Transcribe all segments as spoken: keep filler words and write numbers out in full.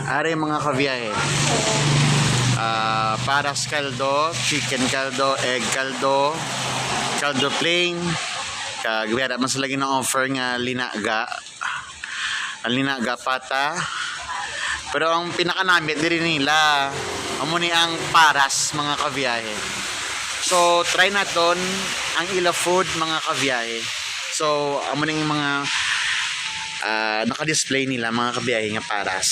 Ari, mga kabiyahe. Ah, paras kaldo, chicken kaldo, egg kaldo, kaldo plain. Kag wala man sila gina-offer nga linaga. Ang linaga, pata. Pero ang pinakanamit diri nila, amo ni ang paras, mga kabiyahe. So, try naton ang ila food, mga kabiyahe. So, amo ning mga, ah, naka-display nila, mga kabiyahe, nga paras.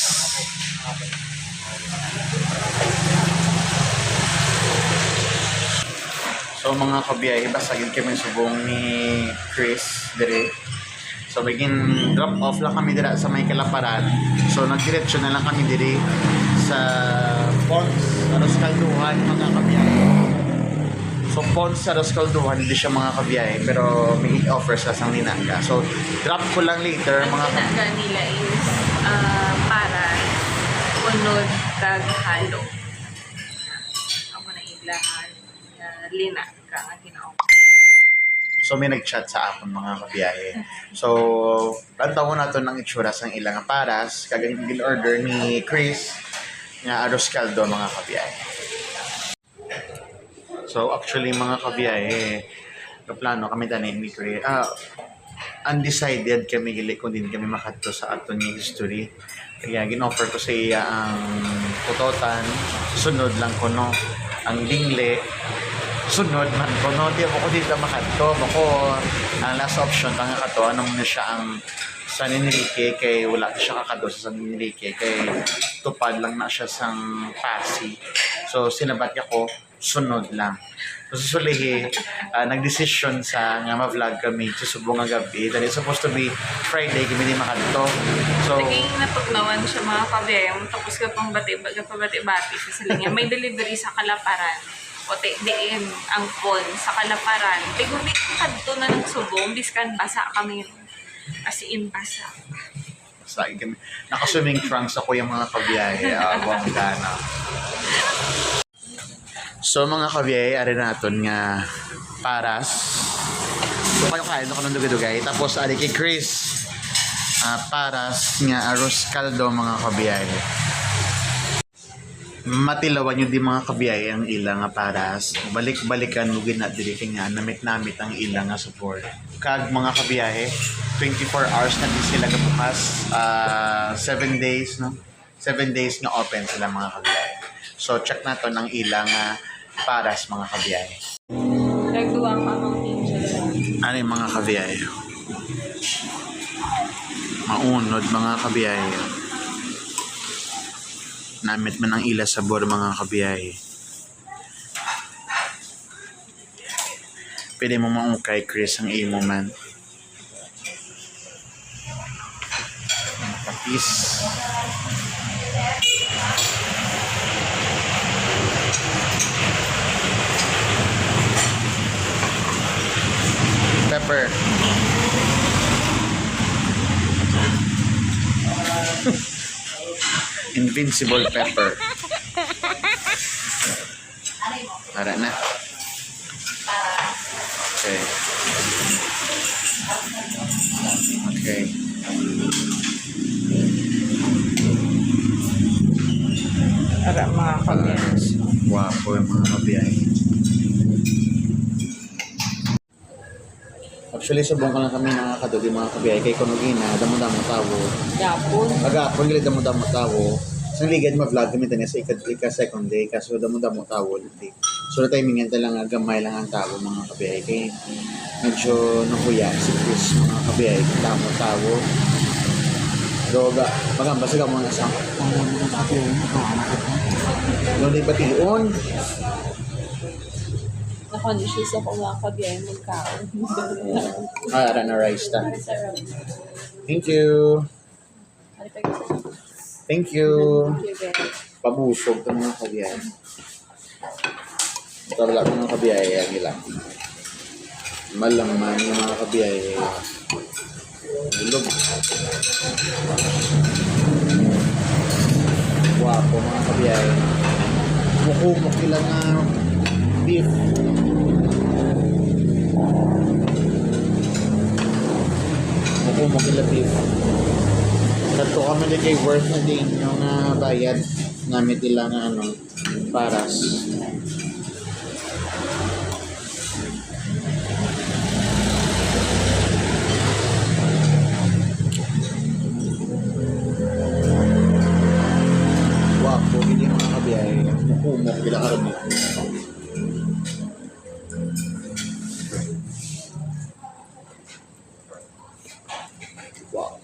So, mga kabiyahe, basa gid kami subong ni Chris diri. So, may gin-drop off lang kami dira sa may Kalaparan. So, nagdiretso na lang kami diri sa Pons, Arroz Kalduhan, mga kabiyahe. So, Pons, Arroz Kalduhan, hindi siya, mga kabiyahe, pero may offer sa sang linaga. So, drop ko lang later, mga kabiyahe. Ang linaga nila is, ah, paras, unod, kag halo. Amo na ilahan nga linaga nga ginawa. So, may nag-chat sa akon, mga kabiyahe. So, lantawon naton ang itsura sang ila nga paras, kag ang gin-order ni Chris nga arroz caldo, mga kabiyahe. So, actually, mga kabiyahe, plano kami tani ni Chris, ah, undecided kami gali kung din kami makadto sa aton nga history. Kaya gin-offer ko sa iya ang putotan, sunod lang kuno ang dingle, sunod man kuno, di ako dito makadto. Bako, ang last option pa nga kato, anong na siya ang San Enrique, kay wala siya kakadto sa San Enrique, kay tupad lang na siya sang Passi. So, sinabat niya ko, sunod lang. So, susulihi, ah, nagdesisyon sa nga ma-vlog kami sa subong nga gabi. Dahil it's supposed to be Friday, kami di makadto. So, naging natugnawan siya, mga kabiyahe. Tapos ka pang bati, ka pabati-bati sa sila niya. May delivery sa Kalaparan. O te, diin ang phone sa Kalaparan. Tiguni kadto na ng subong, biskan basa kami. As in, basa. Sa akin, naka-swimming trunks ako yung mga kabiyahe. Ah, bongga na. So, mga kabiyahe, ari naton nga paras. So, kayo kain ako ng dugay-dugay. Tapos, ari kay Chris, ah, paras nga arroz caldo, mga kabiyahe. Matilawan nyo di, mga kabiyahe, ang ila nga paras. Balik-balikan mo gina diri kay nga namit-namit ang ila nga support. Kag, mga kabiyahe, twenty-four hours na di sila gabukas. Ah, seven days, no? Seven days nga open sila, mga kabiyahe. So, check naton ang ila nga paras, mga kabiyahe. Nagduwa ka, Ma'am Angel. Ano yung mga kabiyahe? Maunod, mga kabiyahe. Namit man ang ila sabor, mga kabiyahe. Pwede mo maukay, Chris, ang imo man. Patis. Pepper. Invincible pepper. Ara na. Okay. Okay. Ara, mga kabiyahe. Guwapo yung mga kabiyahe. Actually, subong ko lang kami nakakaduli, mga kabiyahe, kay kuno gina, damo-damo tawo. Gapon. Agapon, gali damo-damo tawo. Sa ligad, ma-vlog kami tani sa ika, ika second day, kaso damo-damo tawo, di. So, na-timingan ta lang nga gamay lang ang tawo, mga kabiyahe, kay medyo nahuya si Chris, mga kabiyahe, damo tawo. Doga, magamba sila mga sa, mga kabiyahe, mga kabiyahe. Doon di patiun. Na-conscious ako, mga kabiyahe, magkaon. Ah, ara na rice ta. Sarap. Thank you. Ano pa yun? Thank you. Thank you, guys. Pabusog to, mga kabiyahe. Ito wala, mga kabiyahe, ang ilang. Malaman yung mga kabiyahe. Bilog. Guwapo, mga kabiyahe. Mukumok ilang, ah, beef. Mukumok ilang beef. Kadto Kami di kay worth na din yung ah, bayad namin nila nga ano, paras. Wow, kung hindi mga kabiyahe, mukumok, pila ka rin. Wow.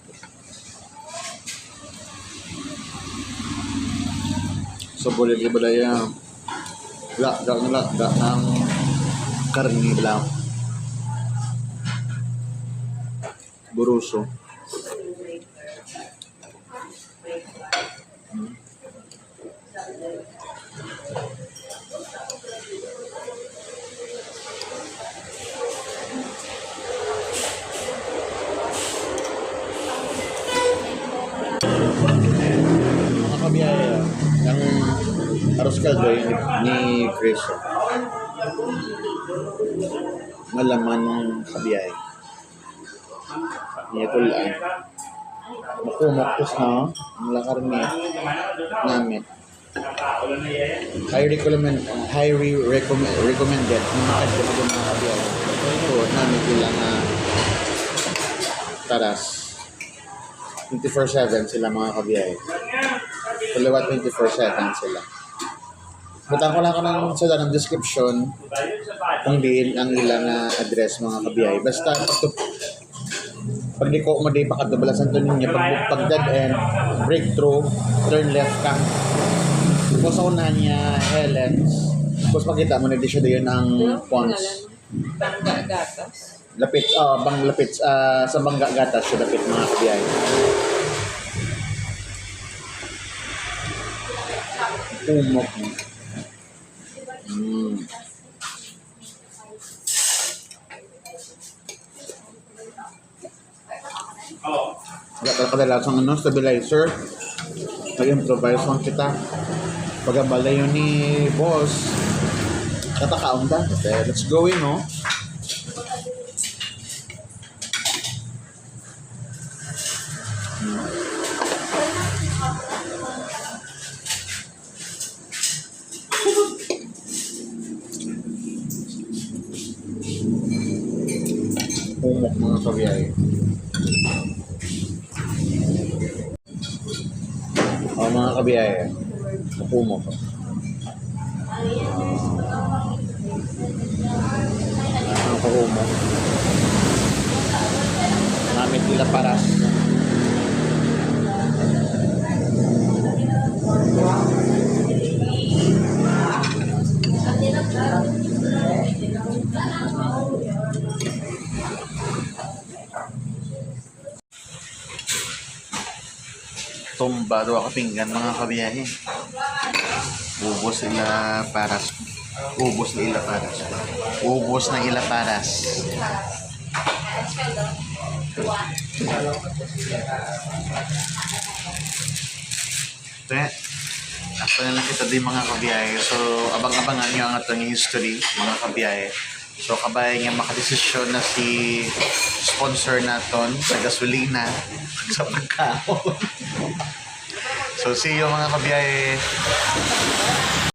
So, boleh di ba daya? Lakda ng lakda ng karni lang. Buruso. Mga kabiyahe, ang arroz caldo ni Chris. Malaman ng kabiyahe. Niya tulaan. Makumok tos na, oh. Ang lakar niya. Namit. Highly recommend, highly recommend, recommended. Ang mga kadto ko mga kabiyahe. Ito, namit nila nga taras. Twenty-four seven sila, mga kabiyahe. Kaliwat, twenty-four seven sila. Butang ko lang ko ng sa ng description kung diin ang ilang ah, address, mga kabiyahe. Basta pag, pag di ko mo di pakadto bala Santo Niño, pag, pag dead end, breakthrough, turn left ka. Kung sa unahan niya, Helen's. Tapos makita mo na di siya doon ang Pons. Bangga gatas. Lapit, ah, bang lapit, ah, sa Bangga gatas siya lapit, mga kabiyahe. Umok. Mm. Wala ka kadalasan ano, stabilizer. Nag-improvise lang kita. Pagabala yun ni boss. Katakaon ta. Okay, let's go in, no? Humok, mga kabiyahe. O, mga kabiyahe, humok. Ang kahumok. Namit nila paras. Tumba, duha ka pinggan, mga kabiyahe. Ubos ila paras. Ubos na ila paras. Ubos na ila paras. Te, ako na lang kita di, mga kabiyahe. So, abang-abangan nyo ang atong history, mga kabiyahe. So, kabay nga makadesisyon na si sponsor naton sa gasolina, sa pagkaon. So, see you, mga kabiyahe.